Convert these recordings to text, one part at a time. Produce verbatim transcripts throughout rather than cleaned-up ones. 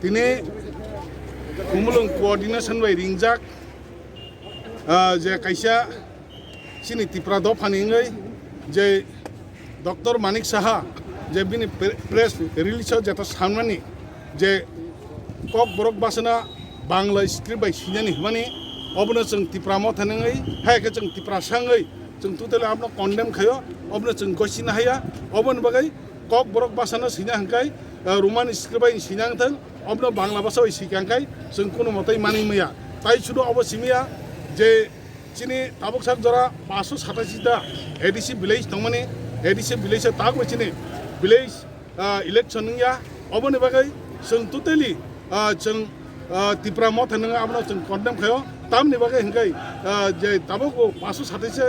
Tini Khumulwng coordination bai ringjak, ah, je kaisa chini Tipra dophani wngwi je Doctor Manik Saha je bini pre-, press release o jeta sanmani je Kokborok bwsano Bangla script bai swinani hwnmani, obono chwng Tipra Motha wngwi, hai khe chwng Tiprasa wngwi chwng totally abono condemn khaio, obono chwng gosina haya, oboni bagwi Kokborok bwsano swina hwnkhe, eh, Roman script bai swina wngthang, obono Bangla bwsa bai swikha hwnkhe chwng kunu mwtai manwi maya. Tai sudo obo simiya je chini tabuk sak jora paanso satashi ta A D C village tongmani, A D C village o tabuk chini village, ah, election wngya, oboni bagwi chwng totally, ah, chwng, ah, Tipra Motha wngwi abono chwng condemn khaio. Tamni bagwi hwnkhe, ah, je tabuk bo paanso satashi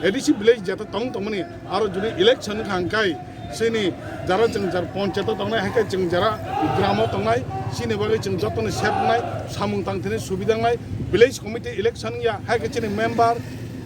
A D C village jeta tong tongmani, aro juni election wngkha hwnkhe chini jara chwng jar ponchayato tongnai, hai khe chwng jara gramo tongnai, chini bagwi chwng jotono safe wngnai, samung tangthani subida wngnai, village committee election wngya, hai khe chini member,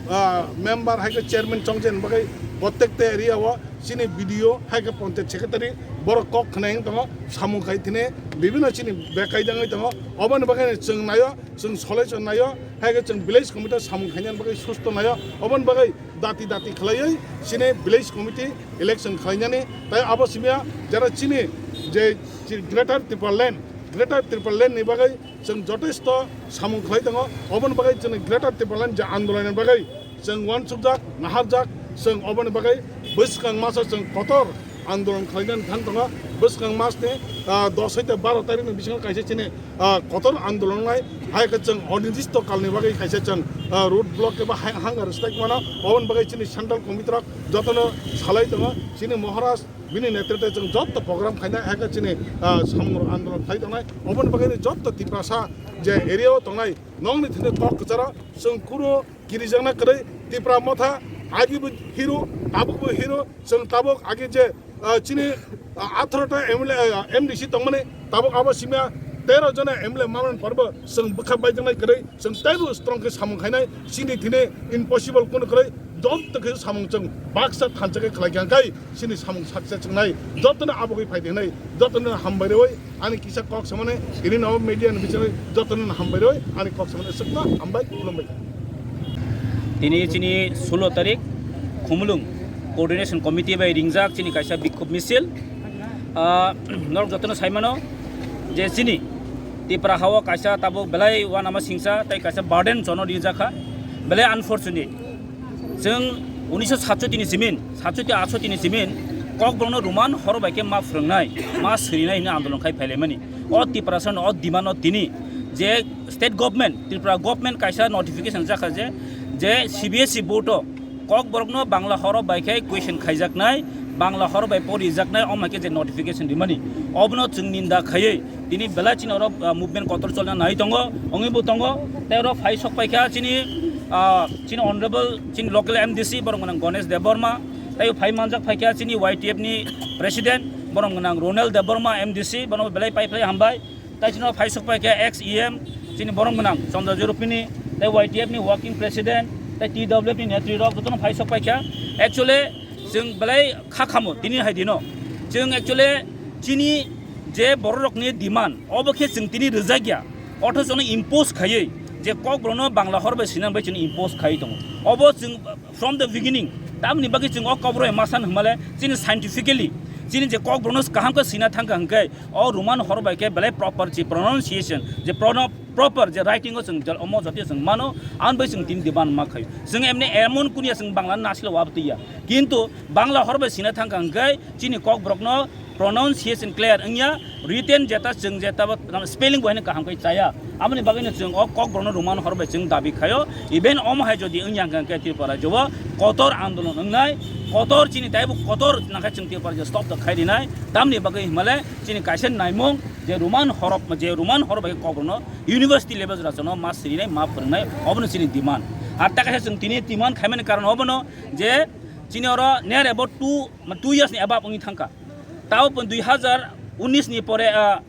ah, member hai khe chairman chongchani bagwi prottekta area o chini B D O hai khe ponchayat secretary borok kok khwnai wng tongo, samung khai thini bibino chini bekaidangwi tongo, oboni bagwi chwng naio, chwng solai chwng naio, hai khe chwng village committee samung khainani bagwi susto naio, oboni bagwi dati dati khlaiwi chini village committee election khlainani, tai abo simiya jara chini je chi-, Greater Tipraland, Greater Tipraland ni bagwi chwng jotesto samung khlai tongo, oboni bagwi chini Greater Tipraland je andolon ni bagwi chwng uansukjak, naharjak, chwng oboni bagwi bwskang masa chwng kotor andolon khlainani thang tongo. Bwskang mas ni, ah, dos hai ta baro tarikh ni bisingo kaisa chini, ah, kotor andolon wngnai, hai khe chwng onirdishto kalni bagwi kaisa chwng, ah, road block eba hai-, hunger strike mano, oboni bagwi chini central committee rok jotono salai tongo, chini Maharaj bini netritwe chwng jotto program khainai, hai khe chini, ah, samung andolon khlai tongnai, oboni bagwi jotto Tiprasa je area o tongnai nokni thani kok kwcharo chwng kunu kirijakna kwrwi Tipra Motha, agi bo hero, tabuk bo hero, chwng tabuk agi je, ah, chini, ah, atharo ta M L A, ah, M D C tongmani, tabuk abo simiya tero jona M L A manmani pore bo chwng bwkha baijaknai kwrwi, chwng teibo strong khe samung khainai, chini thini impossible kunu kwrwi, jotto khe samung chwng baksa thansa khe khlai kha khai, chini samung success wngnai, jotono abogwi phai di hwnwi, jotono hambai rwi, ani kisa kok samani, ini no media ni bichari jotono hambai rwi, ani kok samani swkma hambai, khulumbai. Tini chini sulo tarik Khumulwng Coordination Committee bai ringjak chini kaisa bikhub misil. Ah, norok jotono saimano je chini Tipra hao kaisa tabuk belai uanama singsa tei kaisa burden jono rijak kha, belai unfortunate. Chwng unisho satsoti ni simin, satsoti atsoti ni simin Kokborokno Roman horo bai khe ma phwrwngnai, ma swrinai hwnwi andolon khai phailaimani. O Tiprasa no o demand no tini je state government, Tripura government kaisa notification jakha je, je C B S E board o Kokborokno Bangla horo bai khe question khaijaknai, Bangla horo bai porijaknai, omo hai khe je notification rimani, obono chwng ninda khaiwi tini belai chini oro, ah, movement kotor cholna nai tongo, wngwi bo tongo. Tei oro phai sok paikha chini, ah, chini honorable, chini local M D C, borok mwnang Ganesh Debbarma, Tei phai manjak phaikha chini Y T F ni president, borom gwnang Ronel Debbarma M D C, bono belai pai phlai hambai. Tai chini phai sok phaikha ex E M, chini borom gwnang Chandra Jorupini, tei Y T F ni working president, tei T W F ni netri rok jotono phai sok phaikha. Actually, chwng belai kha khamo tini hai dino. Chwng actually chini je bororokni demand, obo khe chwng tini rwjakya. Othocho no impose khaiwi je Kokborokno Bangla hor bai sinai bai chwng impose khaiwi tongo. Obo chwng from the beginning, tamni bagwi chwng o Kokborok bai ma san hwnmale chini scientifically chini je Kokborokno kaham khe sina thangkha hwnkhe o Roman hor bai khe belai proper chi pronunciation je prono-, proper je writing o chwng jal-, omo jati chwng mano, ang bai chwng tini demand ma khaio. Chwng emni emon kunia chwng Bangla nasilo wabtwi ya. Kintu Bangla hor bai sina thangkha hwnkhe chini Kokborokno pronunciation clear wngya, written jeta chwng jeta bo spelling bo haino kaham khe chaya. Aboni bagwino chwng o Kokborokno Roman hor bai chwng dabi khaio. Even omo hai jodi wngya hwnkhe Tripura rajyo o kotor andolon wngnai, kotor chini taibo kotor nangkhe chwng Tripura rajyo stop to khai rinai. Tamni bagwi himale chini kaisa naimung je Roman horof, je Roman hor bai Kokborokno university level jora chwngno ma sirinai, ma phwrwngnai, obono chini demand. Ar ta kaisa chwng tini demand khaimani karon obono je chini oro near about two, two years ni above wngwi thangkha. Tao pon dui hazar unis ni pore, ah,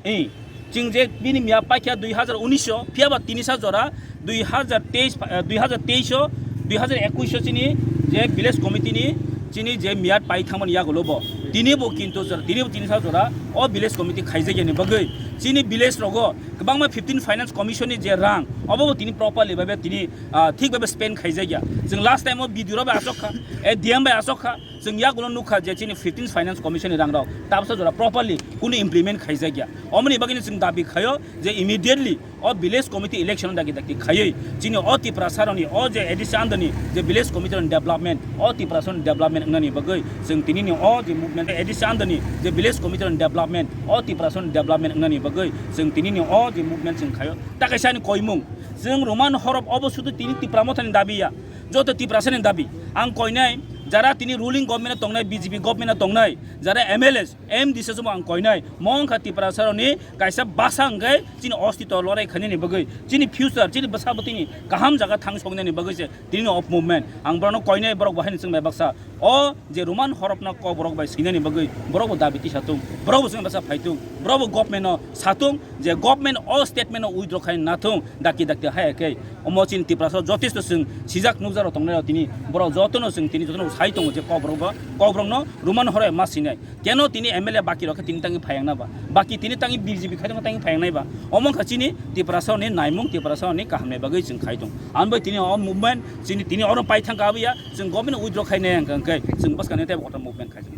eh, chwng je bini miya paikha dui hazar unis o, phiya ba tini sa jora dui hazar teis, ah, dui hazar teis o, dui hazar ekush o chini je village committee ni chini je miyat pai thangmani yagulo bo. Tini bo kintu jora, tini bo tini sa jora o village committee khaijakya ni bagwi chini village rogo kwbangma fifteen finance commission ni je rang, obo bo tini properly babe tini, ah, thik babe spend khaijakya. Chwng last time o B D O bai asok kha, eh, D M bai asok kha, chwng yagulo nukha je chini fifteen finance commission ni rang rok tabsa jora properly kunu implement khaijakya. Omoni bagwino chwng dabi khaio je immediately o village committee election dagi dagi khaiwi chini o Tiprasa rokni o je A D C under ni je village committee rokni development, o Tiprasa rokni development wngnani bagwi chwng tini ni o je movement A D C under ni je village committee rokni development, o Tiprasa rokni development wngnani bagwi chwng tini ni o je movement chwng khaio. Ta kaisa ni koimung, chwng Roman horof obo sudu tini Tipra Motha ni dabi ya, joto Tiprasa ni dabi. Ang koinai jara tini ruling government o tongnai, B J P government o tongnai, jara M L A, M D C somo ang koinai. Mo wngkha Tiprasa rokni kaisa basa hwnkhe chini ostito lorai khainani bagwi, chini future, chini bwsa bwtwini kaham jaga thang soknani bagwi se tini of movement. Ang borokno koinai, borok bo haino chwng bai baksa o je Roman horofno Kokborok bai swinani bagwi borok bo dabi tisa thung, borok bo chwng basa phai thung, borok bo government no sa thung je government o statement no withdraw khai na thung, dakti dakti haya khe. Omo chini Tiprasa jotesto chwng sijak nukjak rok tongnai rok tini borok jotono chwng tini jotono sai tongo je Kokborok bo, Kokborok no Roman horof ma swinai. Keno tini M L A baki rok khe tini tangwi phayang na ba? Baki tini tangwi B J P khai tongma tangwi phayang nai ba? Omo wngkha chini Tiprasa ni naimung, Tiprasa ni kaham ni bagwi chwng khai tong. Ang bai tini o movement chini tini oro pai thang ka abiya, chwng government withdraw khai nai hwnkha hwnkhe chwng bwskang ni tei kotor movement khai tong.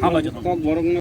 Hambai joto. Kokborok no